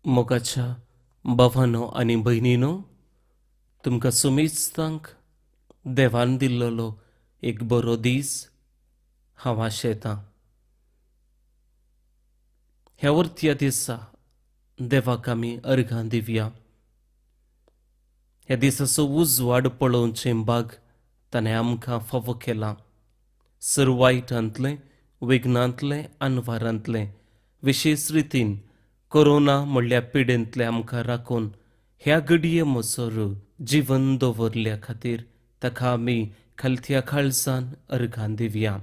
मोगाच्या भावानो आनी भयणीनो, तुमकां सुमेस्तांक देवान दिल्लो एक बरो दीस हांव आशेतां. ह्या वरत्या दिसा देवाक आमी अर्घां दिवया. ह्या दिसाचो उजवाड पळोवचें भाग ताणें आमकां फावो केलां. सर्वायटांतलें, विघ्नांतलें, अनवारांतलें, विशेश रितीन कोरोना म्हणल्या पिडेंतलें आमकां राखून ह्या घडये मोसर जिवन दवरल्या खातीर ताका आमी खालत्या काळजान अर्घां दिवया.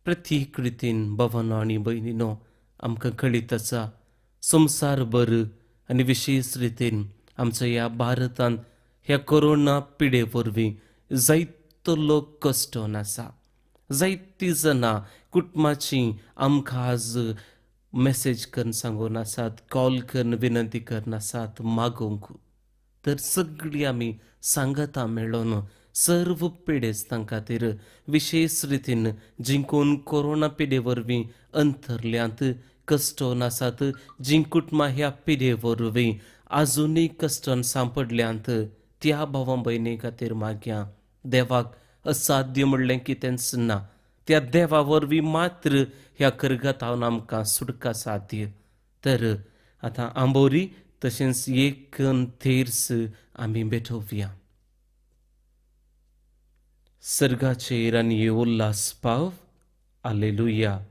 प्रत्येक रितीन भावानो आनी भयणीनो, आमकां कळीत आसा संवसारभर आनी विशेश रितीन आमच्या ह्या भारतांत ह्या कोरोना पिडे वरवीं जायतो लोक कश्टोन आसा. जायतीं जाणां कुटुंबाची आमकां आज मॅसेज करून सांगून आसात, कॉल करून विनंती करून आसात मागूंक. तर सगळीं आमी सांगाता मेळोन सर्व पिडेस्तां खातीर, विशेश रितीन जिंकून कोरोना पिडे वरवीं अंतरल्यांत कश्टोन आसात, जीं कुटुंबां ह्या पिडे वरवीं आजुनूय कश्टान सांपडल्यांत, त्या भावां भयणी खातीर मागया. देवाक असाध्य म्हणलें कितेंच ना. त्या देवा वरवीं मात्र ह्या करगतावन आमकां सुटका साध्य. तर आतां आंबोरी तशेंच एक थेर्स आमी भेटोवया. सर्गाचेर आनी उल्हास पाव, आलेलुया.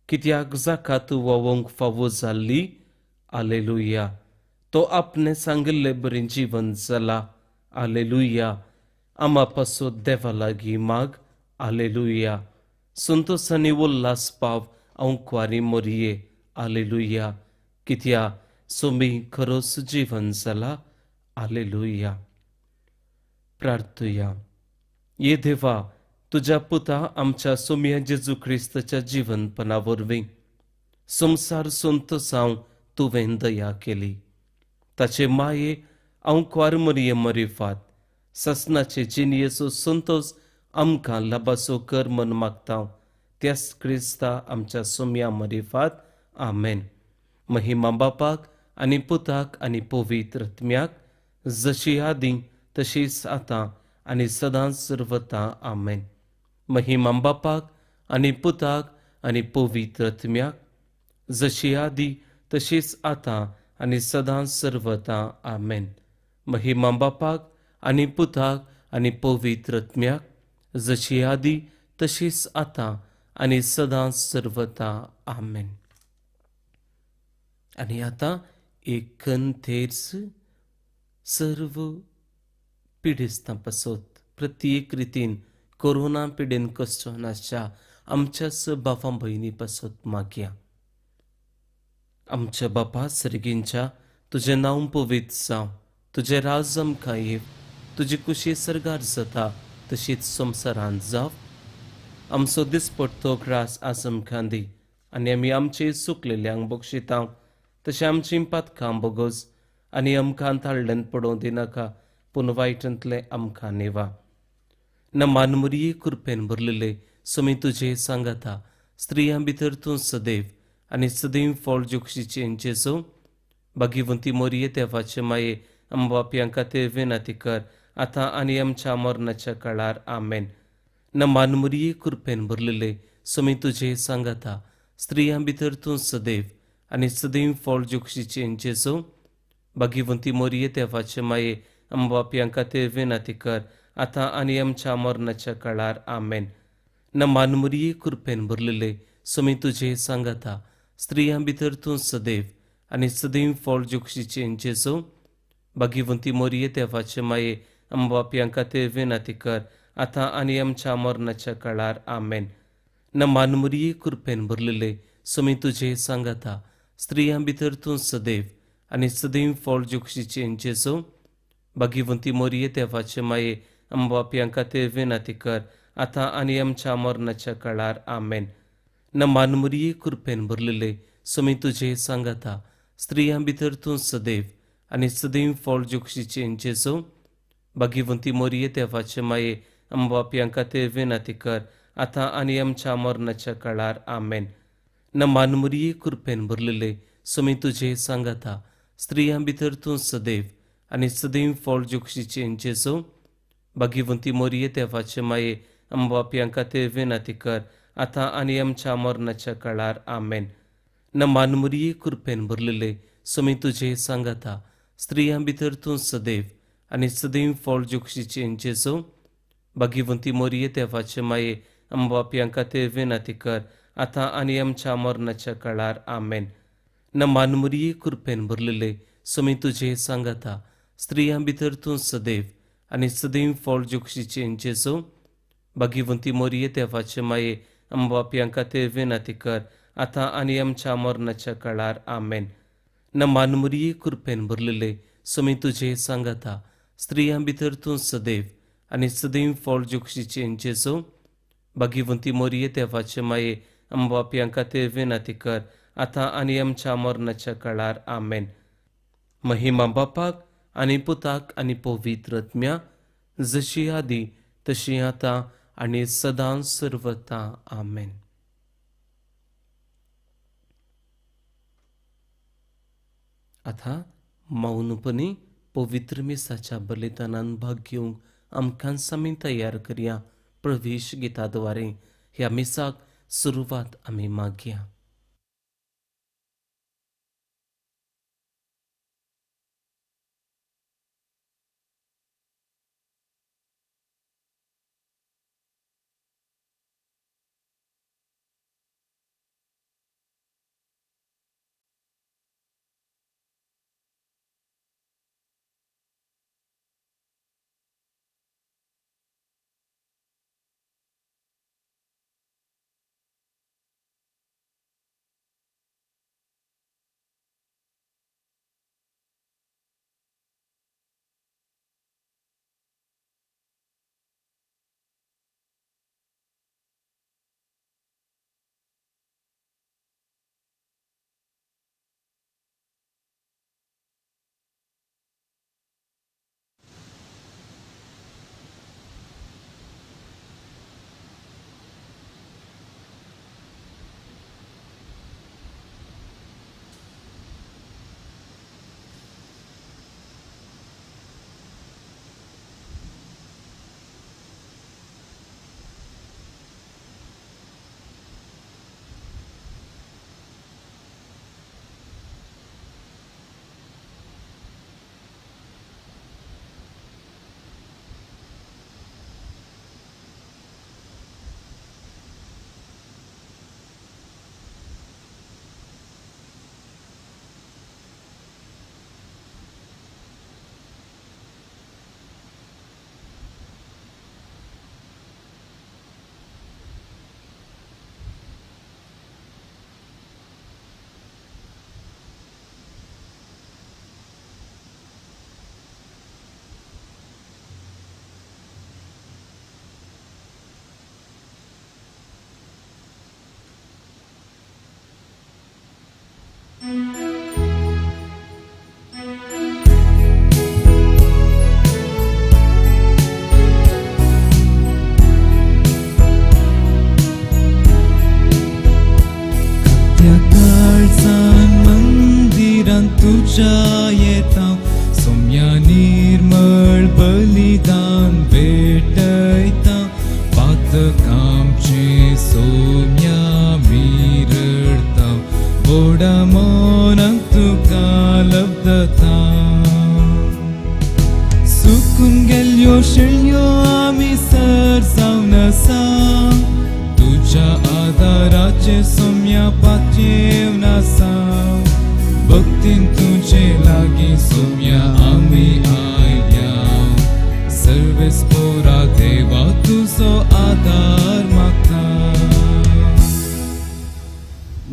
कित्याक जाका तूं व्होवंक फावो जाल्ली, आलेलुया. तो आपणें सांगिल्ले बरें जीवन जाला, आलेलुया. आमा पासत देवा लागीं माग, आलेलुया. संतोश आनी उल्हास पाव अंकवारी मोरये, आलेलुया. कित्या सोमी खरोच जीवन जाला, आलेलुया. प्रार्थुया. ये देवा, तुज्या पुता आमच्या सोमया जेजू क्रिस्ताच्या जिवनपणा वरवीं संवसार संतोसांव तुवें दया केली. ताचे माये अंकवार मरिये मरिफात ससनाचे जिणयेचो संतोस आमकां लाबाचो कर म्हण मागता, त्याच क्रिस्ता आमच्या सोमया मरिफात. आमेन. महिमा बापाक आनी पुताक आनी पवित्र आत्म्याक, जशी आदीं तशीच आतां आनी सदांच सर्वता. आमेन. महिमा बापाक आनी पुताक आनी पवित्र आत्म्याक, जशी आदीं तशीच आतां आनी सदांच सर्वता. आमेन. महिमा बापाक आनी पुताक आनी पवित्र आत्म्याक, जशी आदीं तशीच आतां आनी सदांच सर्वता. आमेन. आनी आतां एक थेर्स सर्व पिडेस्तां पासत, प्रत्येक रितीन कोरोना पिडेन कश्टोन आसच्या आमच्याच बापां भयणी पासत मागया. आमच्या बापा सर्गींच्या, तुजें नांव पवित्र जावं, तुजें राज आमकां येव, तुजी कुशी सर्गार जाता तशीच संवसारांत जावं. आमचो दिसपट्टो ग्रास आज आमकां दी आनी आमी आमचे चुकलेल्यांक बक्षिता तशें आमचीं पातकां बोगोस आनी आमकां ताळ्ळेंत पडोवं दिनाका, पूण वायटांतलें आमकां नेवा. न मानमुरये कृपेन भरलेले, समी तुजे सांगाता, स्त्रियां भितर तूं सदैव आनी सदैव फळ जोक्षीचें जेजू. भागीवंती मोरये, देवाचे माये, आमबापयां खातीर विनंती कर, आतां आनी आमच्या मरणाच्या काळार. आमेन. न मानमुरये कृपेन भरलेले, समी तुजे सांगाता, स्त्रियां भितर तूं सदैव आनी सदैव फळ जोक्षीचें जेजू. भागीवंती मोरये, देवाचे माये, आमबापयां खातीर विनंती कर, आतां आनी आमच्या मरणाच्या काळार. आमेन. न मानमुरये कृपेन भरलेले, समी तुजे सांगाता, स्त्रियां भितर तूं सदैव आनी सदैव फळ जोक्षीचें जेजू. भागीवंती मोरये, देवाचे माये, आमबापयां खातीर विनंती कर, आतां आनी आमच्या मरणाच्या काळार. आमेन. न मानमुरये कृपेन भरलेले, समी तुजे सांगाता, स्त्रियां भितर तूं सदैव आनी सदैव फळ जोक्षीचें जेजू. भागीवंती मोरये, देवाचे माये, आमबापयां खातीर विनंती कर, आतां आनी आमच्या मरणाच्या काळार. आमेन. न मानमुरये कृपेन भरलेले, समी तुजे सांगाता, स्त्रियां भितर तूं सदैव आनी सदैव फळ जोक्षीचें जेजू. भागीवंती मोरये, देवाचे माये, आमबापयां खातीर विनंती कर, आतां आनी आमच्या मरणाच्या काळार. आमेन. न मानमुरये कृपेन भरलेले, समी तुजे सांगाता स्त्रियां भितर तूं सदैव आनी सदैव फळ जोक्षीचें जेजू भाग्यवंती मोरये देवाचे माये आमबापयां खातीर विनंती कर आतां आनी आमच्या मरणाच्या काळार आमेन. नमान मुरये कृपेन भरलेले समी तुजे सांगाता स्त्रियां भितर तूं सदैव आनी सदैव फळ जोक्षीचें जेजू भाग्यवंती मोरये देवाचे माये आमबापयां खातीर विनंती कर आतां आनी आमच्या मरणाच्या काळार आमेन. नमान मुरये कृपेन भरलेले समी तुजे सांगाता स्त्रियां भितर तूं सदैव आनी सदैव फळ जोक्षीचें जेजू भाग्यवंती मोरये देवाचे माये आमबापयां खातीर विनंती कर आतां आनी आमच्या मरणाच्या काळार आमेन. नमान मुरये कृपेन भरलेले समी तुजे सांगाता स्त्रियां भितर तूं सदैव आनी सदैव फळ जोक्षीचें जेजू भाग्यवंती मोरये देवाचे माये आमबापयां खातीर विनंती कर आतां आनी आमच्या मरणाच्या काळार आमेन. महिमा बापाक आनी पुताक आनी पवित्र आत्म्या जशी आदी तशी आतां आनी सदां सर्वता आमेन. आतां मौनपणी पवित्र मिसाच्या बलिदानान भाग घेवंक आमकां आमी तयार करया प्रवेश गिताद्वारे ह्या मिसाक सुरवात आमी मागया.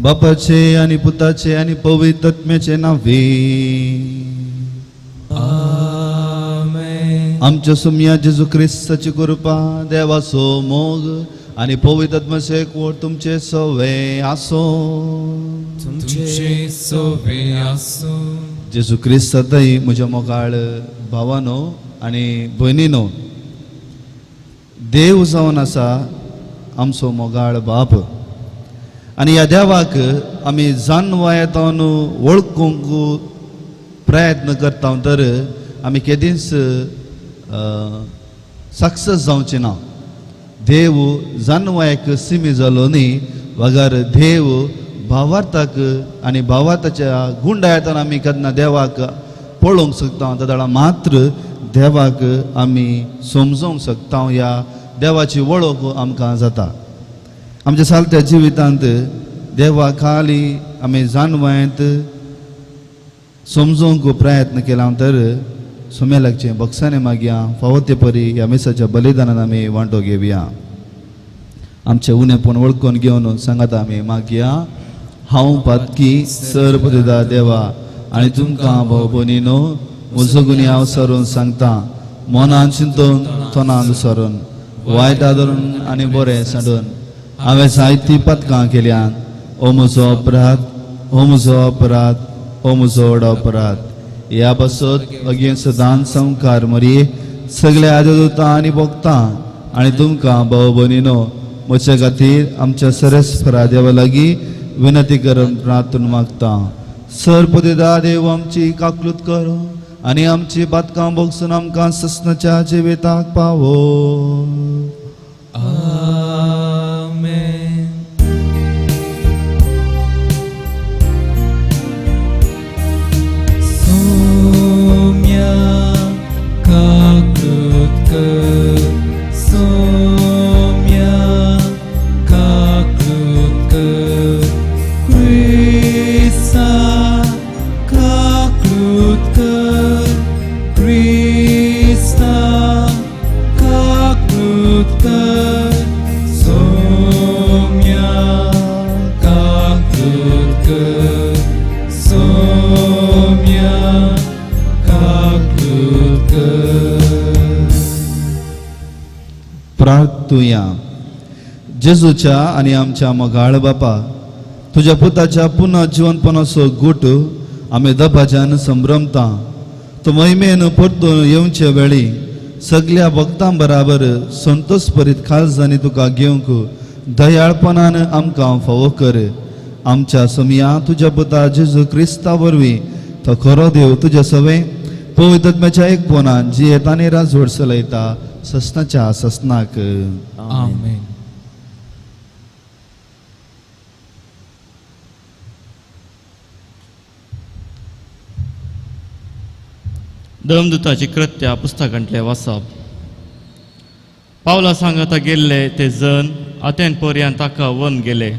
बापाचे आनी पुताचे आनी पवित्र आत्म्याचे नांवे आमेन. आमच्या सुम्या जेजू क्रिस्ताची कृपा, देवाचो मोग आनी पवित्र आत्म्याचो एकवट तुमचे सवे आसो. तुमचे सवे आसो. जेजू क्रिस्त सदांय म्हज्या मोगाळ भावानो आनी भयणीनो, देव जावन आसा आमचो मोगाळ बाप आनी ह्या देवाक आमी जानवायतावन वळखूंक प्रयत्न करता तर आमी केदींच सक्सेस जावचे ना. देव जानवायक सिमी जालो न्ही, वगर देव भावार्थाक आनी भावार्थाच्या गुंडायतान आमी केन्ना देवाक पळोवंक शकता, तेदळा मात्र देवाक आमी समजोवंक शकता, ह्या देवाची वळख आमकां जाता. आमच्या सालत्या जिवितांत देवा खाली आमी जानवायत समजोवंक प्रयत्न केला तर सोम्या लागचें बक्षाने मागया फावो ते परी ह्या मिसाच्या बलिदानान आमी वांटो घेवया. आमचें उणेपण वळखून घेवन सांगात आमी मागया. हांव पातकी सर पतिदा देवा आनी तुमकां भाव भयणीनो म्हजो गुन्यांव सरून सांगता, मनान चिंतून तोंडान सरून वायट आदरून आनी बरें सांडून हांवें जायतीं पदकां केल्यान. ओ म्हजो अपराध, ओ म्हजो अपराध, ओ म्हजो व्हड अपराध. ह्या पासत अगेन सदांच संवकार मरये सगळे आदोता आनी भोगता आनी तुमकां भाव भयणीनो म्हज्या खातीर आमच्या सरेस्परा देवा लागीं विनंती करून प्रार्थना मागता. सर पतिदा देव आमची काकलूत करो आनी आमची बातकां भोगसून आमकां सस्नाच्या जिविताक पावो. आमेन. सोम्या काकूत कर, सोम्या काकूत कर, क्रिस्ता काकूत कर, क्रिस्ता काकूत कर, सोम्या काकूत कर, सोम्या काकूत कर. प्रार्थुया. जेजूच्या आनी आमच्या मोगाळ बापा, तुज्या पुताच्या पुनः जिवनपणाचो गूट आमी दबाज्यान संभ्रमता. तो महिमेन परतून येवचे वेळी सगल्या भक्तां बराबर संतोष परीत खालजांनी तुका घेवंक दयाळपणान आमकां फावो कर. आमच्या सोमया तुज्या पुता जेजू क्रिस्ता वरवीं तो खरो देव तुज्या सवें पवित्र आत्म्याच्या एकपणान जियेता आनी राजवट चलयता ससनाच्या ससनाक. आमेन. दमदूताची कृत्या पुस्तकांतले वाचप. पावला सांगाता गेल्ले ते जण आतेन पर्यान ताका वन गेले.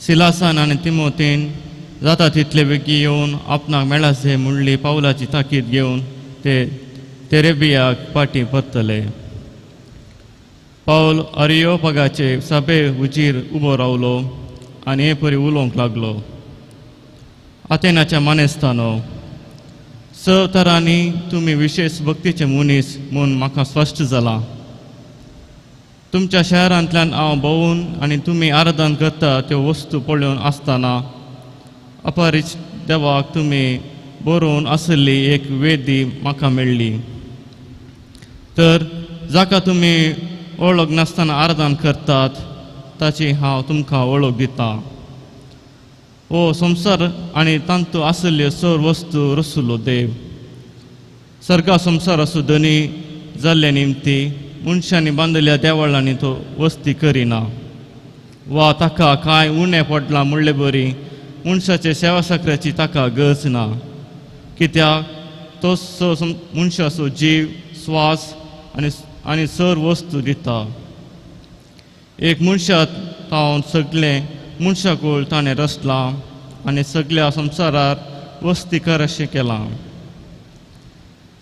सिलासान आनी तिमोतीन जाता तितले बेगी येवन आपणाक मेळासे म्हणली पावलाची ताकीद घेवन ते तेरेबियाक पाटी परतले. पावल अरियोपगाचे सभे हुजीर उबो रावलो आनी हे परी उलोवंक लागलो. आतेनाच्या मानेस्तानो, स तरांनी तुमी विशेश भक्तीचे मनीस म्हूण म्हाका स्पश्ट जालां. तुमच्या शहरांतल्यान हांव भोंवून आनी तुमी आराधन करता त्यो वस्तू पळोवन आसतना अपरिच देवाक तुमी बरोवन आशिल्ली एक वेदी म्हाका मेळ्ळी. तर जाका तुमी वळख नासतना आराधन करतात ताची हांव तुमकां वळख दितां. हो संवसार आनी तांतू आशिल्ल्यो सर्व वस्तू रसुलो देव सर्गा संवसार आसूं धनी जाल्ले निमती मनशांनी बांदिल्ल्या देवळांनी तो वस्ती करिना वा ताका कांय उणें पडलां म्हणले बरी मनशाचे सेवा साकऱ्याची ताका गरज ना, कित्याक तो मनशाचो जीव स्वास आनी आनी सर्व वस्तू दिता. एक मनशा तावन सगळें मनशाकूळ ताणें रचलां आनी सगळ्या संवसारार वस्ती कर अशें केलां.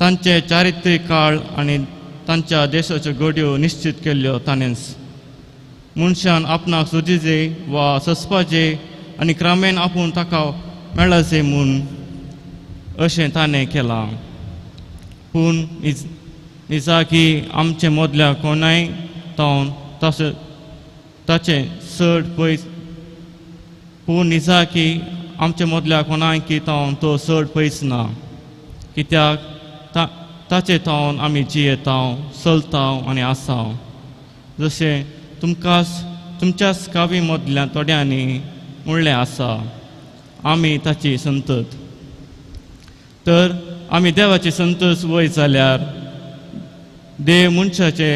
तांचे चारित्रीक काळ आनी तांच्या देशाच्यो घडयो निश्चित केल्ल्यो ताणेंच. मनशान आपणाक सोदीजे वा ससपाचे आनी क्रमेन आपूण ताका मेळाचे म्हूण अशें ताणें केलां. पूण निजाकी आमचे मदल्या कोणाय तावन तशें ताचें चड पयस पूण निजाकी आमचे मदल्या कोणायकी तावन तो चड पयस ना, कित्याक ताचे तावन आमी जियेता चलता आनी आसा. जशें तुमकां तुमच्याच कावी मदल्या थोड्यांनी म्हणलें आसा, आमी ताची संतत. तर आमी देवाची संतत वय जाल्यार देव मनशाचे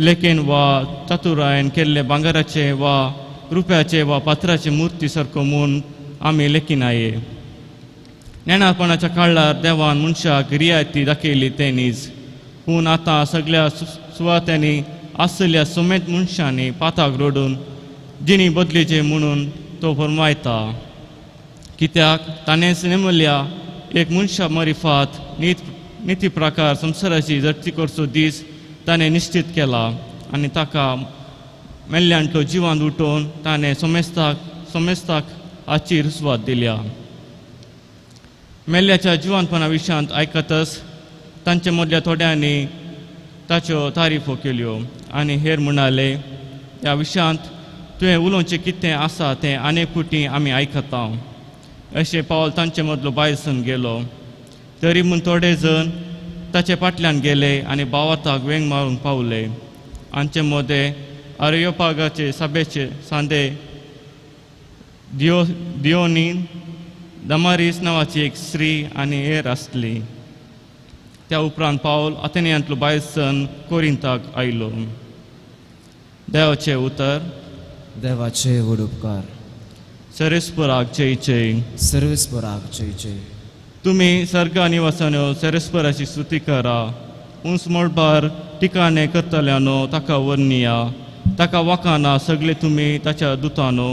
लेखेन वा चातुरायेन केल्ले भांगराचे वा रुप्याचे वा पात्राचे मुर्ती सारको म्हूण आमी लेखिनाये. नेणारपणाच्या काळार देवान मनशाक रियायती दाखयली तें नीज, पूण आतां सगळ्या सुवात्यांनी आसलेल्या समेत मनशांनी पाताक रडून जिणी बदलीचे म्हणून तो फरमायता. कित्याक ताणेंच नेमल्या एक मनशा मरिफात निती प्रकार संवसाराची जडती करचो दीस ताणें निश्चीत केला आनी ताका मेल्ल्यांतलो जिवान उठोवन ताणें समेस्ताक हाची रुजवात दिल्या. मेल्ल्याच्या जिवानपणा विशयांत आयकतच तांचे मदल्या थोड्यांनी ताच्यो तारीफो केल्यो आनी हेर म्हणाले, ह्या विशयांत तुवें उलोवचें कितें आसा तें आनेक फावटी आमी आयकता. अशें पावल तांचे मदलो बायसून गेलो. तरी म्हूण थोडे जण ताचे फाटल्यान गेले आनी भावार्थाक वेंग मारूंक पावले. आमचे मदें आरियोपागाचे सभेचे सांदे दियोनी दमारीस नांवाची एक स्त्री आनी हेर आसली. त्या उपरांत पावल अथेनियांतलो बायसन कोरिंताक आयलो. देवाचें उतर. देवाचे व्हड उपकार. सरेस्पराक जय जय. सर्वेस्पराक जय जय. तुमी सर्गा निवासानो सरेस्पराची स्तुती करा. उंच मळबार ठिकाणे करतल्यानो ताका वर्णिया, ताका वाखाना सगळे तुमी ताच्या दुतानो,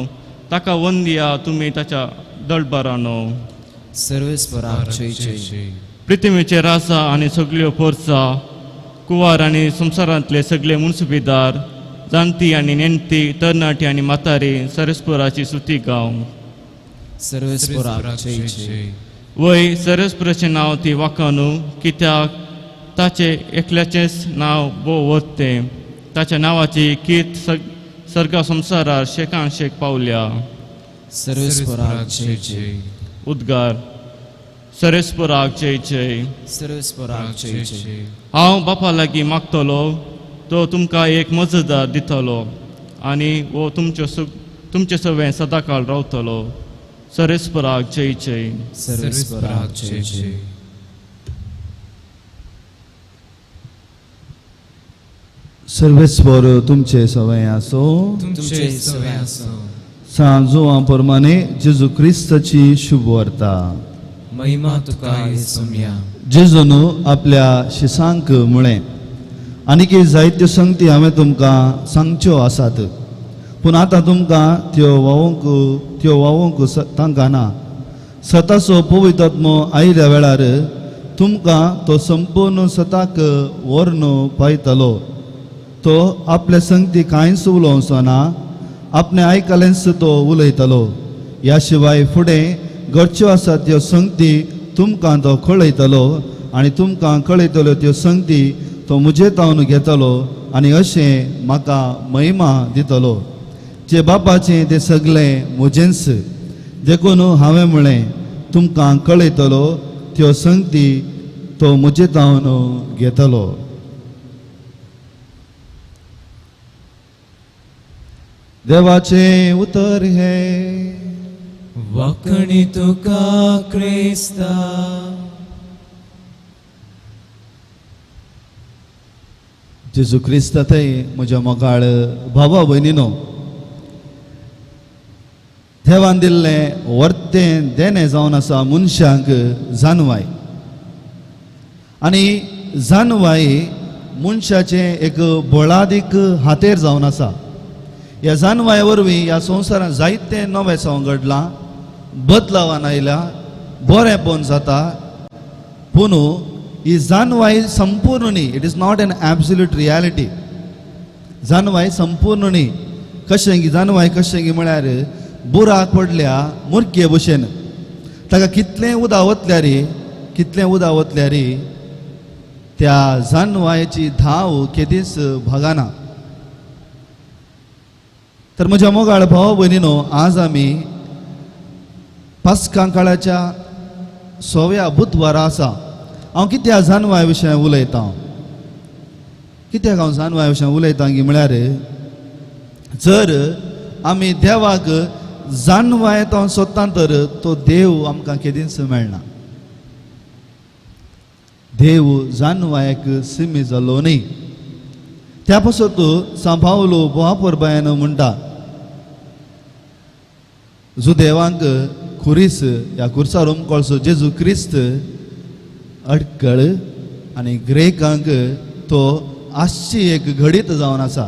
ताका वंदिया तुमी ताच्या दळबारानो. सर्वेस्पराक जय जय. पृथ्वीचे राजा आनी सगल्यो पोरसा, कुवार आनी संवसारांतले सगळे मुन्सुबीदार, जाणटी आनी नेणटी, तरणाटी आनी म्हातारी सरेस्पराची स्तुती गाव. सर्वेस्पराक जय जय. वय सरेस्पराचें नांव ती वाखानू, कित्याक ताचें एकल्याचेंच नांव भोव वरतें. ताच्या नांवाची कीर्त सर्गा संवसारार शेकान शेक पावल्या. सर्वेस्पराक जय जय. उद्गार. सरेस्पराक जय जय. सर्वेस्पराक जय जय. हांव बापा लागीं मागतलो, तो तुमकां एक मजदार दितलो आनी वो तुमचे सवें सदांकाळ रावतलो. सरेस्पराक जय जय. सर्वेस्पराक जय जय. सर्वेस्पर तुमचे सवय आसो. तुमचे सवय आसो. सांत जुवां प्रमाणे जेजू क्रिस्ताची शुभवार्ता. महिमा तुका येसुम्या. जेजून आपल्या शिसांक म्हळें, आनीक जायत्यो संगती हांवें तुमकां सांगच्यो आसात, पूण आतां तुमकां त्यो व्हांवूंक तांकां ना. सताचो पवित्र आत्मो आयिल्ल्या वेळार तुमकां तो संपूर्ण सताक व्हरून पायतलो. तो आपल्या संगती कांयच उलोवचो ना, आपणे आयकलेंच तो उलयतलो. ह्या शिवाय फुडें घडच्यो आसा त्यो संगती तुमकां तो कळयतलो आनी तुमकां कळयतल्यो त्यो संगती तो म्हजे तावन घेतलो आनी अशें म्हाका महिमा दितलो. जे बापाचें तें सगळें म्हजेंच, देखून हांवें म्हळें तुमकां कळयतलो त्यो संगती तो म्हजे तावन घेतलो. देवाचें उतर हें. वाखणी तुका क्रिस्ता. जेजू क्रिस्ता थंय म्हज्या मोगाळ भावा भयणीनो, देवान दिल्लें वर्तें देणें जावन आसा मनशांक जानवाय. आनी जानवाय मनशाचें एक बळादीक हातेर जावन आसा. ह्या जानवाय वरवीं ह्या संवसारांत जायते नवें सवंग घडलां, बदलावान आयल्या, बरेंपण जाता. पूण ही जानवाय संपूर्ण न्ही. It is not an absolute reality. जानवाय संपूर्ण न्ही. कशें की जानवाय कशें की म्हळ्यार बुराक पडल्या मुरके भशेन ताका कितलें उदक वतल्यार, कितलें उदक वतल्यार त्या जानवायची धांव केदीच भागना. तर म्हज्या मोगाळ भाव भयणीनो, आज आमी पास्कां काळाच्या सव्या बुधवारा आसा. हांव कित्याक जानवाय विशय उलयतां, कित्याक हांव जानवाय विशय उलयतां की म्हळ्यार जर आमी देवाक जाणवाय तो सोदता तर तो देव आमकां केदींच मेळना. देव जाणवायक सिमी जालो न्ही. त्या पासत सांव पावलो बोहापोरबायन म्हणटा जुदेवांक खुरीस ह्या खुर्सार उमकळसो जेजू क्रिस्त अडकळ आनी ग्रेकांक तो आसची एक घडीत जावन आसा.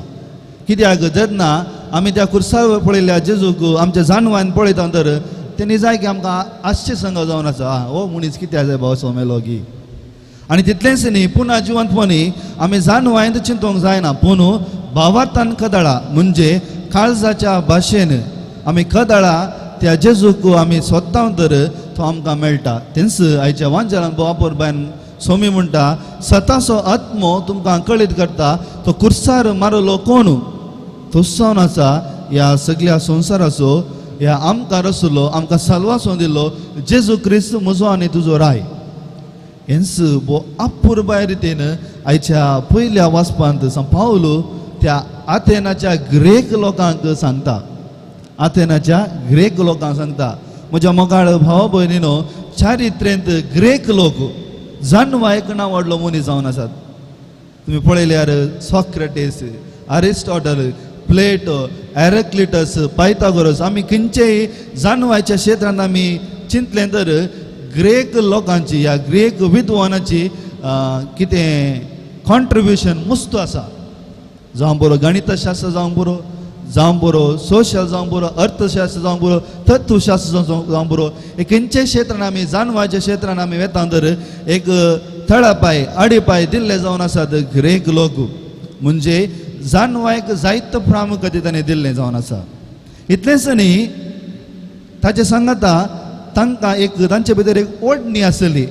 कित्याक जेन्ना आमी त्या खुर्सार पळयल्या जेजूक आमच्या जाणवायन पळयता तर तेणी जाय की आमकां आसचे संग जावन आसा, हो मनीस कित्याक जाय भाव सोमेलो की. आनी तितलेंच न्ही पुन्हा जिवंतपणी आमी जाणवायन चिंतूंक जायना, पूण भावार्थान कदळा म्हणजे काळजाच्या भाशेन आमी कदळा त्या जेजूक आमी सोदता तर तो आमकां मेळटा. तेंच आयच्या वांजलान बापोरबायन सोमी म्हणटा सताचो आत्मो तुमकां कळीत करता तो कुर्सार मारलो कोण तोच जावन आसा ह्या सगळ्या संवसाराचो ह्या आमकां रसलो आमकां साल्वासो दिलो जेजू क्रिस्त म्हजो आनी तुजो राय. हेंच बो अपुरबाय रितीन आयच्या पयल्या वाचपांत सांव पावलो त्या आथेनाच्या ग्रेक लोकांक सांगता, आथेनाच्या ग्रेक लोकांक सांगता. म्हज्या मोगाळ भाव भयणीनो, चारित्रेंत ग्रेक लोक जाणवायक ना व्हडलो मनीस जावन आसात. तुमी पळयल्यार Socrates, Aristotle, Plato, Heraclitus, Pythagoras, आमी खंयचेय जाणवायच्या क्षेत्रांत आमी चिंतलें तर ग्रेक लोकांची ह्या ग्रेक विद्वानाची कितें कॉन्ट्रिब्युशन मस्त आसा. जावं बरो गणितशास्त्र जावं बरो, जावं बरो सोशल जावं बरो, अर्थशास्त्र जावं बरो, तत्वशास्त्र जावं बरो, एक खंयच्या क्षेत्रान आमी जाणवायच्या क्षेत्रान आमी वेता तर एक थळापाय आडीपाय दिल्ले जावन आसात ग्रेक लोक. म्हणजे जाणवायक जायत प्रामुख्य ताणें दिल्लें जावन आसा. इतलेंच न्ही ताचे सांगाता तांकां एक तांचे भितर एक ओडणी आसली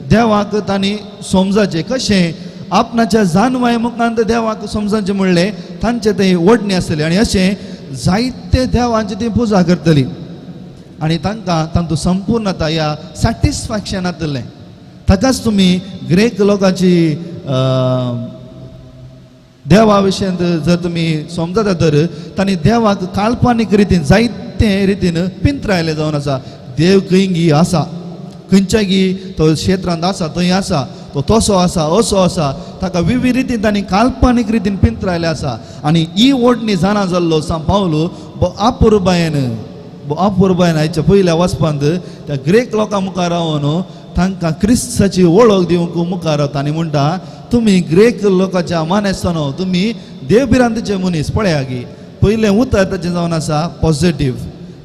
देवाक तांणी समजाचें कशें आपणाच्या जाणवाय मुखांत देवाक समजाचें म्हणलें तांचे थंय ओडणी आसली आनी अशें जायते देवांची ती पुजा करतली आनी तांकां तांतूं संपूर्णता ह्या सॅटिस्फॅक्शन जातलें. ताकाच तुमी ग्रेक लोकांची देवा विशयांत जर तुमी समजता तर तांणी देवाक काल्पनीक रितीन जायते रितीन पिंत्रायलें जावन आसा. देव खंयगी आसा, खंयच्यागी तो क्षेत्रांत आसा, थंय आसा, तो तसो आसा, असो आसा, ताका विविध रितीन तांणी काल्पनीक रितीन पिंत्रायलें आसा. आनी ही ओडणी जाणा जाल्लो सांव पावलो बो अपुरबायेन, बो अपुरबायेन आयच्या पयल्या वाचपांत त्या ग्रेक लोकां मुखार रावन तांकां क्रिस्ताची वळख दिवंक मुखार रावता आनी म्हणटा तुमी ग्रेक लोकांच्या मानेस्तानो, तुमी देवभिरांतीचे मनीस. पळया की पयलें उतर ताचें जावन आसा पॉझिटीव.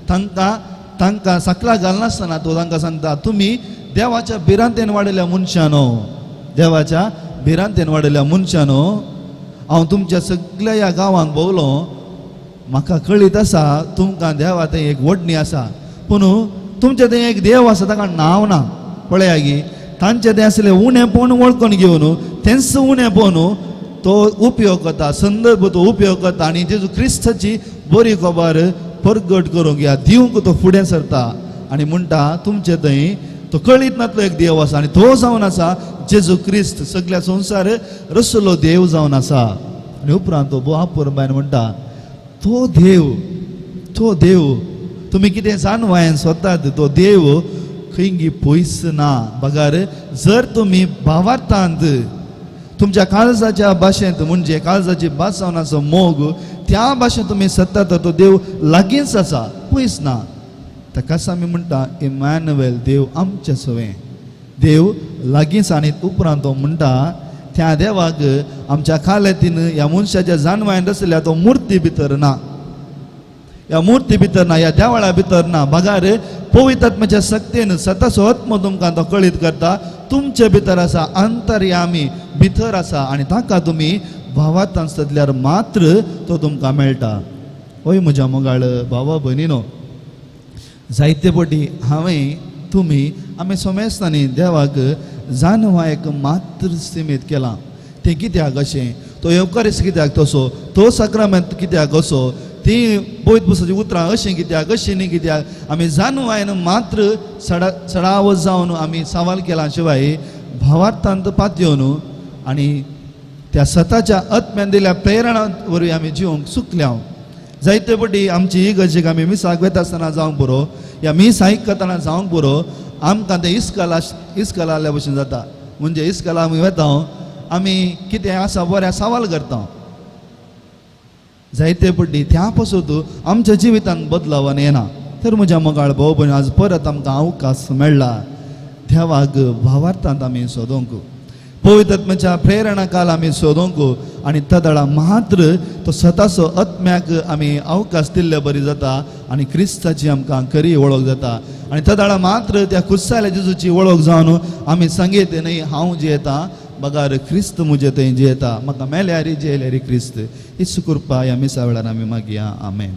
तांकां तांकां सकला घालनासतना तो तांकां सांगता तुमी देवाच्या भिरांतेन वाडयल्या मनशानो, देवाच्या भिरांतेन वाडयल्या मनशानो, हांव तुमच्या सगळ्या ह्या गांवांत भोंवलो, म्हाका कळीत आसा तुमकां देवा थंय एक वडणी आसा, पूण तुमच्या थंय एक देव आसा ताका नांव ना. पळया की तांचे तें आसलें उणेपण वळखून घेवन तेंच उणेपण तो उपयोग करता, संदर्भ तो उपयोग करता आनी जेजू क्रिस्ताची बरी खबर परगट करूंक ह्या दिवंक तो फुडें सरता आनी म्हणटा तुमचे थंय तो कळीत नातलो एक देव आसा आनी तो जावन आसा जेजू क्रिस्त, सगळ्या संवसार रसलो देव जावन आसा. आनी उपरांत तो बोहापुरबायन म्हणटा तो देव, तो देव तुमी कितें जाणवायन सोदतात तो देव खंयगी पयस ना, बगर जर तुमी भावार्थांत तुमच्या काळजाच्या भाशेंत म्हणजे काळजाची भास जावन आसा मोग, त्या भाशेंत तुमी सत्ता तर तो देव लागींच आसा, पयस ना. ताकाच आमी म्हणटा इमॅन्युएल, देव आमचे सवें, देव लागींच. आनी उपरांत तो म्हणटा त्या देवाक आमच्या खालेतीन ह्या मनशाच्या जाणवायन आसल्या तो मुर्ती भितर ना, ह्या मुर्ती भितर ना, ह्या देवळा भितर ना, बगार पवित्र आत्म्याच्या शक्तीन सताचो आत्मो तुमकां तो कळीत करता तुमचे भितर आसा, अंतर्यामी भितर आसा आनी ताका तुमी भावार्थान सोदल्यार मात्र तो तुमकां मेळटा. ओय म्हज्या मोगाळ भावा भयणीनो, जायते पटी हांवें तुमी आमी सोमेस्तांनी देवाक जाणवायक मात्र सिमीत केलां. तें कित्याक अशें, तो येवकारीस कित्याक तसो, तो साक्रामेंत कित्याक असो, ती पवित्र पुस्तकाचीं उतरां अशीं कित्याक, अशीं न्ही कित्याक, आमी जाणवायन मात्र सडाव जावन आमी सवाल केला शिवाय भावार्थांत पातयेवन आनी त्या सताच्या आत्म्यान दिल्या प्रेरणा वरवीं आमी जिवंक चुकल्या. जायते पटी आमची इगर्जेक आमी मिसाक वेता आसतना जावंक पुरो या मीस आयकतना जावंक पुरो, आमकां तें इस्कला इस्कला आसल्या भशेन जाता. म्हणजे इस्कला आमी वेता, आमी कितें आसा बरें सवाल करता. जायते पटी त्या पासून आमच्या जिवितांत बदलावन येना. तर म्हज्या मोगाळ भाव भयण, आज परत आमकां अवकाश मेळ्ळा देवाक भावार्थांत आमी सोदूंक, पवित्र आत्म्याच्या प्रेरणा काल आमी सोदूंक आनी तदळा मात्र तो स्वताचो आत्म्याक आमी अवकाश दिल्ले बरी जाता आनी क्रिस्ताची आमकां खरी वळख जाता. आनी तदळा मात्र त्या कुर्साल्या जेजूची वळख जावन आमी सांगीत न्हय, हांव जियेता बगार क्रिस्त म्हजे थंय जियेता, म्हाका मेल्यार जियेल्यार क्रिस्त. हीच कृपा ह्या मिसा वेळार आमी मागया. आमेन.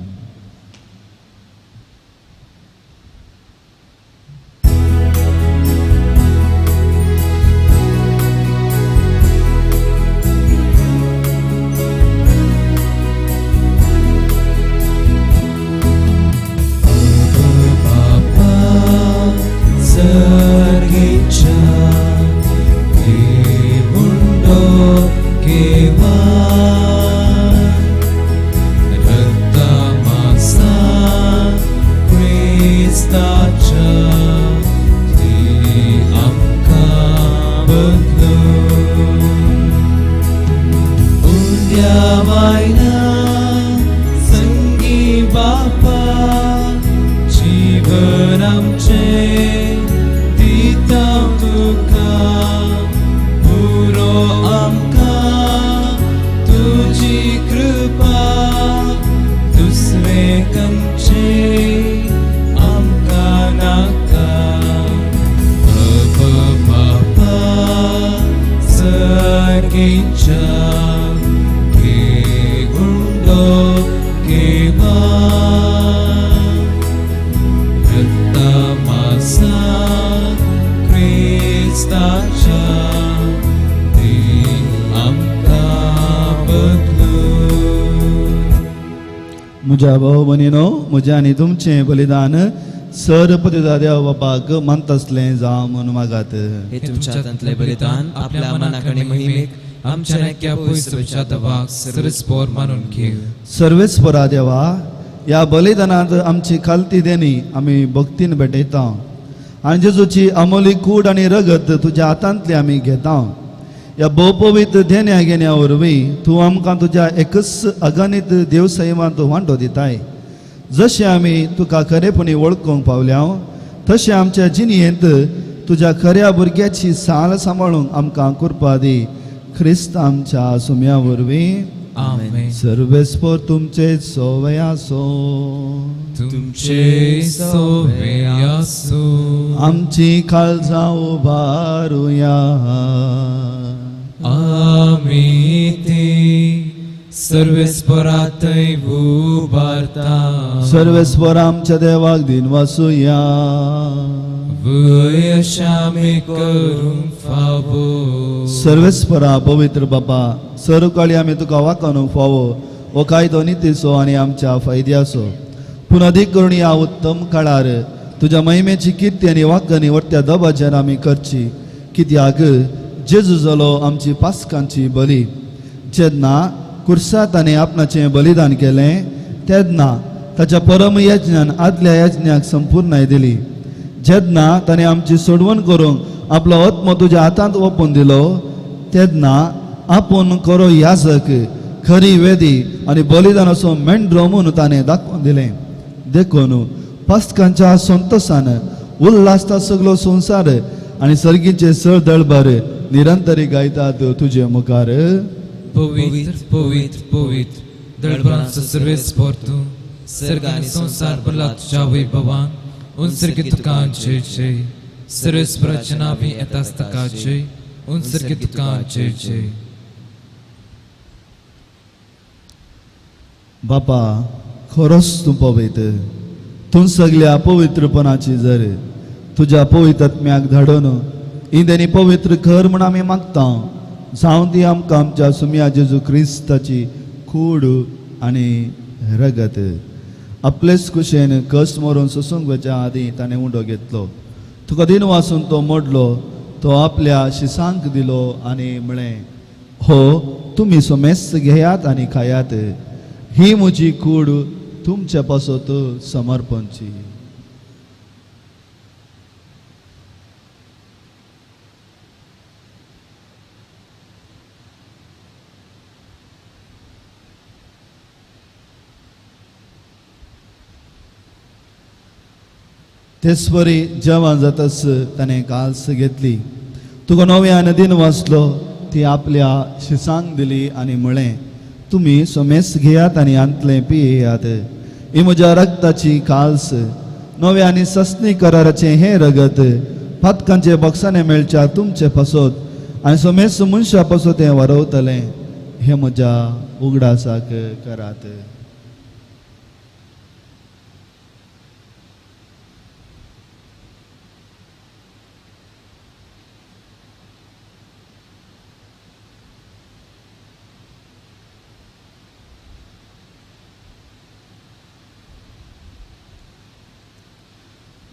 म्हज्या भाव भयणीनो, म्हजें आनी तुमचें बलिदान सर पतिदा देव बापाक मानतासलें जावं म्हूण मागात. हे तुमच्या हातांतलें बलिदान आपल्या मनाक आनी महिमेक आमच्या नाक्या पयसुच्या दवाक सर्वेस्पोर मानून घेव. सर्वेस्पोरा देवा, ह्या बलिदानांत आमची खालती देणी आमी भक्तीन भेटयता आनी जेजूची अमोली कूड आनी रगत तुज्या हातांतली आमी घेता. ह्या भोवपवित्र देण्या घेण्या वरवीं तूं आमकां तुज्या एकच अगणीत देवसैमांत वांटो दिताय. जशें आमी तुका खरेपणी वळखूंक पावल्या तशें आमच्या जिणेंत तुज्या खऱ्या भुरग्याची साल सांबाळूंक आमकां कृपा दी. क्रिस्त आमच्या सुम्या वरवीं. आमेन. सर्वेस्पोर तुमचे सोवे आसो. तुमचे सोवे आसो. आमची काळजां उबारुया. आमी ती सर्वेस्पोरातय उबारता. सर्वेस्पोर आमच्या देवाक दिनवासुया. वय अशें करूंक फावो. सर्वेस्परा पवित्र बापा, सरकाळी आमी तुका वाकानूंक फावो हो कायदो नितीचो आनी आमच्या फायद्याचो. पूण अदीक करून ह्या उत्तम काळार तुज्या महिमेची किर्ती आनी वाकणी वरत्या दबाज्यान आमी करची. कित्याक जेजू जालो आमची पास्कांची बली. जेन्ना कुर्सा ताणें आपणाचें बलिदान केलें तेन्ना ताच्या परम यज्ञान आदल्या यज्ञाक संपूर्णाय दिली. जेन्ना ताणें आमची सोडवण करूंक आपलो आत्मो तुज्या हातांत ओपून दिलो तेन्ना आपूण खरो याजक, खरी वेदी आनी बलिदानाचो मेंढरो म्हूण ताणें दाखोवन दिलें. देखून पास्कांच्या संतोसान उल्हासता सगलो संवसार आनी सर्गीचे सळ दळभर निरंतरी गायतात तुजे मुखार. पवित्र पवित्र पवित्र दळभरांचो सर्वेस्पोर तूं, सर्ग आनी संवसार भरला तुज्या वैभवान. उंसर्गी तुका जय जय. सर्वेस्पराचे नांवी येतास ताका जय. उंसर्गी तुका जय जय. बापा, खरोच तूं पवित्र, तूं सगल्या पवित्रपणाची जर तुज्या पवित्र आत्म्याक धाडून इंद्यानी पवित्र कर म्हूण आमी मागता. जावं ती आमकां आमच्या सुम्या जेजू क्रिस्ताची कूड आनी रगत. आपलेच कुशेन कश्ट मरून सोसूंक वचच्या आदीं ताणें उंडो घेतलो. तुका दिन वासून तो मोडलो, तो आपल्या शिसांक दिलो आनी म्हळें, हो तुमी सोमेस्त घेयात आनी खायात, ही म्हजी कूड तुमचे पासत समर्पणची. तेचपरी जेवण जातच ताणें काल्स घेतली, तुका नव्यान दिन वाचलो, ती आपल्या शिसांक दिली आनी म्हळें, तुमी सोमेस घेयात आनी आंतलें पियेयात, ही म्हज्या रक्ताची काल्स, नव्या आनी सस्नी कराराचें हें रगत पातकांचे बक्षाने मेळच्या तुमचे पासत आनी सोमेस मनशा पासत हें वरवतलें, हें म्हज्या उगडासाक करात.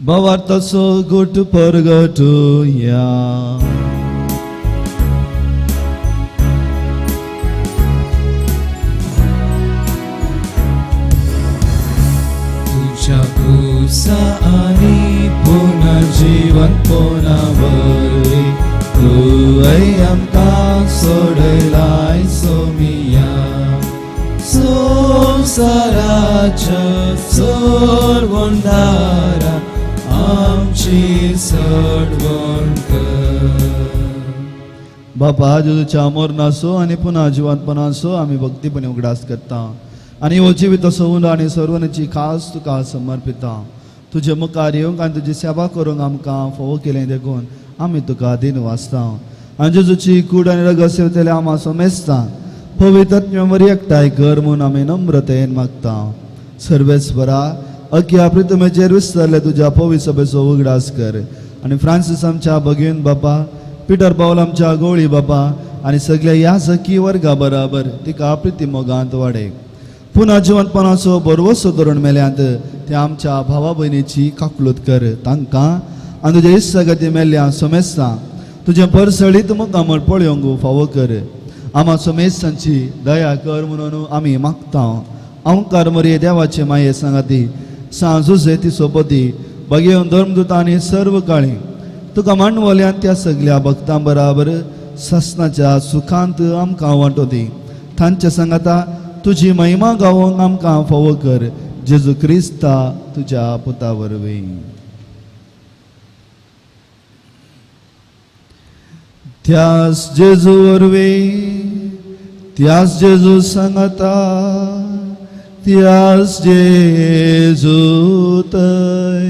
भावार्थाचो गुट परगटुया. तुझ्या कुसा आनी पुनर्जीवनपणा वरवीं तुवें आमकां सोडयलाय सोमिया, संवसाराच्या सोडवणदारा आमची सोडवण कर. बापा जेजूच्या मरणाचो आनी पुनः जिवंतपणाचो आमी भक्तीपणी उगडास करता आनी हो जिवीत असो आनी सर्वनाची खास तुका समर्पिता. तुजे मुखार येवंक आनी तुजी सेवा करूंक आमकां फावो केलें देखून आमी तुका दिन वाचता आनी जेजूची कूड आनी रगत सेवतले आमा सोमेसता पवित्र आत्म्या एकठांय कर म्हूण आमी नम्रतेन मागता. सर्वेस्परा अख्या प्रितमेचेर विसरले तुज्या पवित्र सभेचो उगडास कर आनी फ्रांसीस आमच्या भगीन बापा, पिटर पावल आमच्या गोळी बापा आनी सगल्या ह्या सखी वर्गा बराबर तिका प्रिती मोगांत वाडय. पुनः जिवंतपणाचो बरवसो धरून मेल्यांत त्या आमच्या भावा भयणीची काकलूत कर, तांकां आनी तुज्या इस्सगती मेल्ल्या सोमेस्ता तुजें परसळीत मुखामळ पळोवंक फावो कर. आमा सोमेस्तांची दया कर म्हणून आमी मागता. अंकार मरये देवाचे माये सांगाती सांजुजे ती सोबती बगेवन धर्मदूत आनी सर्व काळी तुका मांडवल्यान त्या सगल्या भक्तां बराबर ससनाच्या सुखांत आमकां वांटो दी. तांच्या सांगाता तुजी महिमा गावोंक आमकां फावो कर, जेजू क्रिस्ता तुज्या पुता वरवीं. त्यास जेजू वरवीं, त्यास जेजू सांगाता, त्यास जेजू तय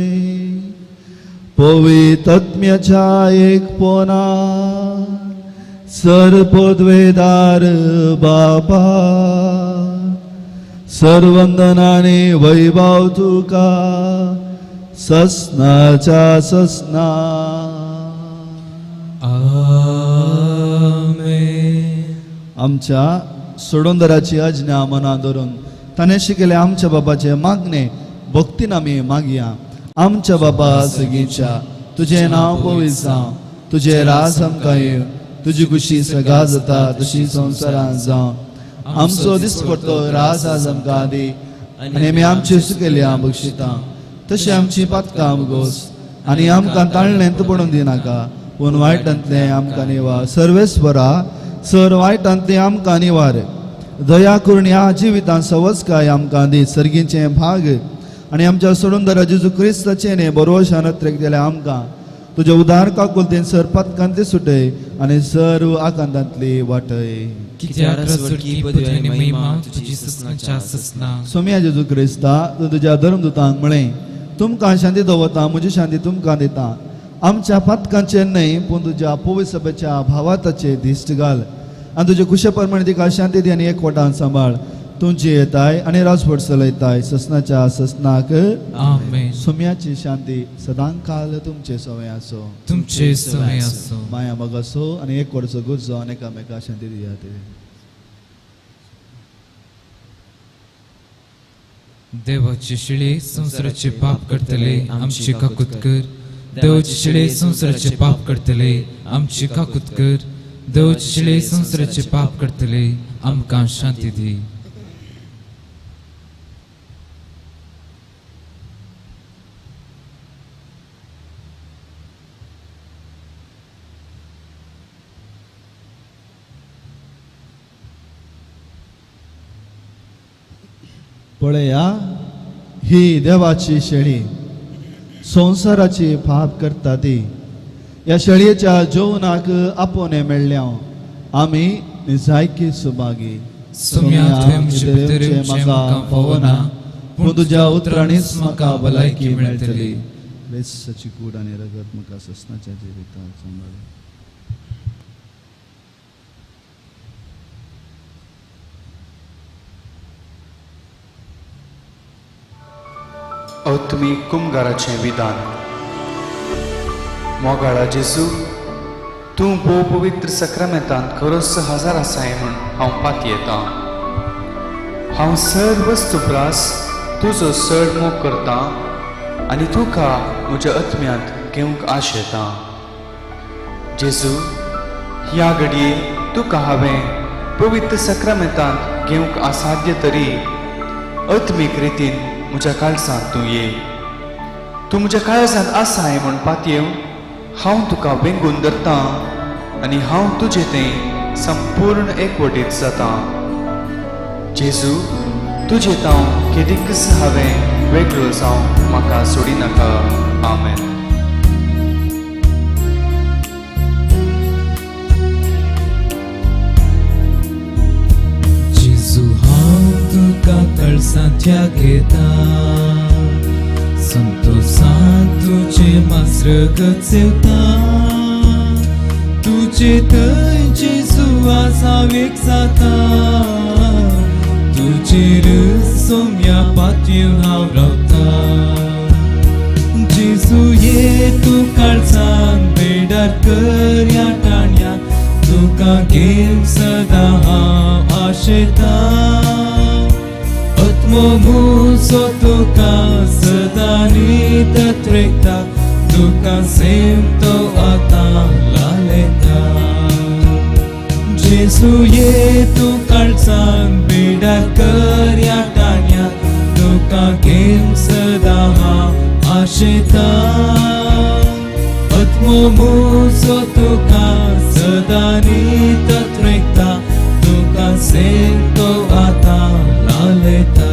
पवित्र आत्म्याच्या एकपणा सर्वपदवेदार बापा, सर्वंदनाने वैभव तुका ससनाच्या ससना. आमेन. आमच्या सोडोंदराची आज्ञा मनां धरून ताणें शिकयलें आमच्या बाबाचे मागणे भक्तीन आमी मागया. आमच्या बाबा सगीच्या तुजें नांव पवित्र जावं, तुजें राज आमकां येवं, तुजी खुशी सगा जाता तशी संवसारांत जावं. आमचो दिसपडतो राज आज आमकां दी आनी आमी आमची सुकेल्या बक्षिता तशी आमची पातकां आमगोस आनी आमकां ताळणेंत पडून दिनाका, पूण वायटांतलें आमकां निवार. सर्वेस्वरा सर वायटांतलें आमकां निवार. दया करून ह्या जिवितांत सवस्काय आमकां दी, सर्गीचें भाग आनी आमच्या सोडूनदारा जेजू क्रिस्ताचें न्ही बरोवशान अत्रेक दिल्या आमकां तुज्या उदार काकुलतेन सर पातकांतली सुटय आनी सर्व आकांतांतली वाटय. सोम्या जेजू क्रिस्ता तूं तुज्या धर्मदूतांक म्हळें, तुमकां शांती दवरता, म्हजी शांती तुमकां दिता. आमच्या पातकांचेर न्हय पूण तुज्या पवित्र सभेच्या भावाताचेर दिश्ट घाल आनी तुजे कुशे प्रमाणे तिका शांती दी आनी एकवटान सांबाळ. तुमची येताय आनी राजवट चलयताय ससनाच्या ससनाक. आमेन. सोम्याची शांती सदांकाल तुमचे सवय आसो, तुमचे सवय आसो. माया मोगाचो आनी एकवटाचो गुजो आनी एकामेका शांती दियात. देवाची शिळे संवसाराचे पाप करतले आमची काकूत कर. देवाची शिळे संवसाराचे पाप करतले आमची काकूत कर. देवाची शिळे संवसाराचे पाप करतले आमकां शांती दी. पळया ही देवाची शेळी संवसाराची पाप करता ती ह्या शेळयेच्या जेवणाक आपोवणें मेळ्ळें आमी निजायकी सुभागी. सोम्या तुवें म्हजे भितर येवचें म्हाका फावना, पूण तुज्या उतरांनीच म्हाका भलायकी मेळटली. क्रिस्ताची कूड आनी रगत म्हाका ससनाच्या जिवितांत सांबाळ. आत्मीक कुमगाराचें विधान. मोगाळा जेजू, तूं भोव पवित्र सक्रामेंतांत खरोच हजार आसाय म्हूण हांव पातयेतां. हांव सर्व प्रास तुजो चड मोग करतां आनी तुका म्हज्या आत्म्यांत घेवंक आशेतां. जेजू, ह्या घडये तुका हांवें पवित्र सक्रामेंतांत घेवंक असाध्य तरी आत्मीक रितीन म्हज्या काळजांत तूं ये. तूं म्हज्या काळजांत आसाय म्हूण पातयेवन हांव तुका वेंगून धरतां आनी हांव तुजें तें संपूर्ण एकवटीत जातां. जेजू, तुजें तांव केदीकच हांवें वेगळो जावं म्हाका सोडिनाका. आमेन. जेजू, हांव तुका कळसांच्या घेता, संतोषान तुजें मासरगत सेवता. तुजे थंय जेजू आज एक जाता, तुजेर सोम्या पातयेवन हांव रावता. जेजू ये तूं काळजान बेडार कर ह्या टाण्या, तुका घेवन सदां हांव आशेतां. आत्मो म्हजो तुका सदां न्हीद त्रेकता, तुका सेम तो आतां लालयता. जेजू ये तूं काळजान बेडार कर ह्या टाण्या, तुका घेवन सदां हांव आशेतां. आत्मो म्हजो तुका सदां न्हीद त्रेकता, तुका सेम तो आतां लालयता.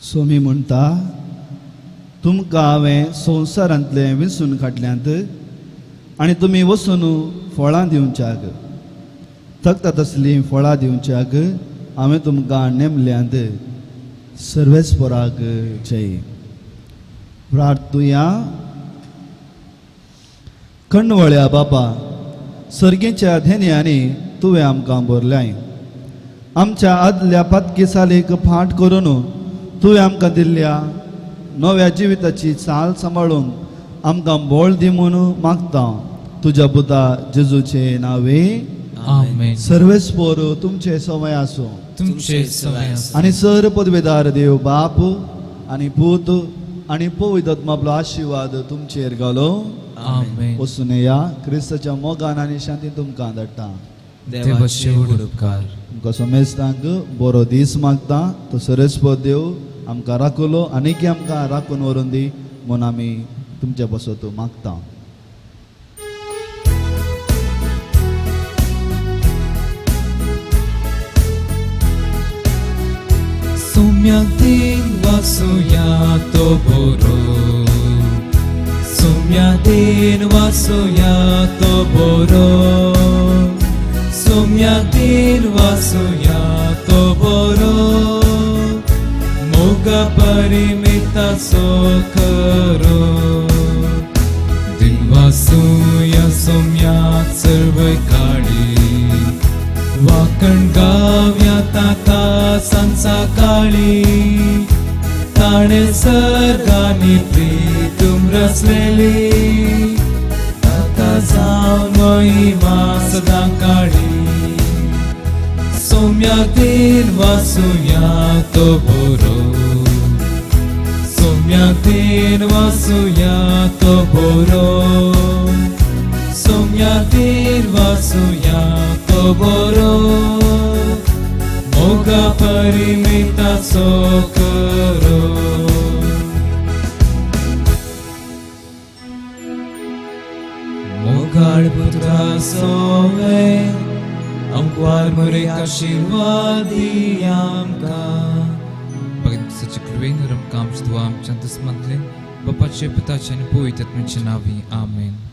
सोमी म्हणटा, तुमकां हांवें संवसारांतलें विंचून काडल्यांत आनी तुमी वचून फळां दिवच्याक, थकता तसलीं फळां दिवच्याक हांवें तुमकां नेमल्यांत. सर्वेस्पराक जय. प्रार्थुया. कण्वळ्या बापा, सर्गेच्या धेन्यांनी तुवें आमकां भरल्याय. आमच्या आदल्या पातकी सालीक फाट करून तुवें आमकां दिल्ल्या नव्या जिविताची चाल सांबाळूंक आमकां बळ दी म्हूण मागता. तुज्या पुता जेजूचे नावे. आमेन. सर्वेस्पोर तुमचे समय आसूं. तुमचे समय आसूं. आनी सर पदवेदार देव बाप आनी पूत आनी पवित्र आत्मा आपलो आशिर्वाद तुमचेर घालो. आमेन. वचून या क्रिस्ताच्या मोगान आनी शांतीन तुमकां धाडटा. देवाचे व्हड उपकार. तुमकां समेस्तांक बरो दीस मागता. तो सर्वेस्पोर देव आमकां राखलो आनीक आमकां राखून व्हरून दी म्हूण आमी तुमच्या पासत मागता. सोम्या दिन वासुया तो बोरो, सोम्या दिन वासुया तो बोरो, सोम्या दिन वासुया तो बोरो. मोगा परिमिता सो खरो, दिन वासुया सोम्या सर्व काळी, वाकण गाव्या ताका सांसा काळी. ताणे सर्गानी प्रीतुम रचलेली, ताका जावन महिमा सदां काळी. सोम्याक वासुया तो बरो, सोम्याक वासुया तो बरो, सोम्याक वासुया तो बरो, मोगा परिमिताचो करो. मोगाळ पुत्रा सोवे आमकां मरेक आशिर्वाद दी आमकां. भगत कृपेन रमकाम आमच्या दुस्मंतले बापाचे पुताचे आनी पवित्र आत्म्याचे नांवी आमेन.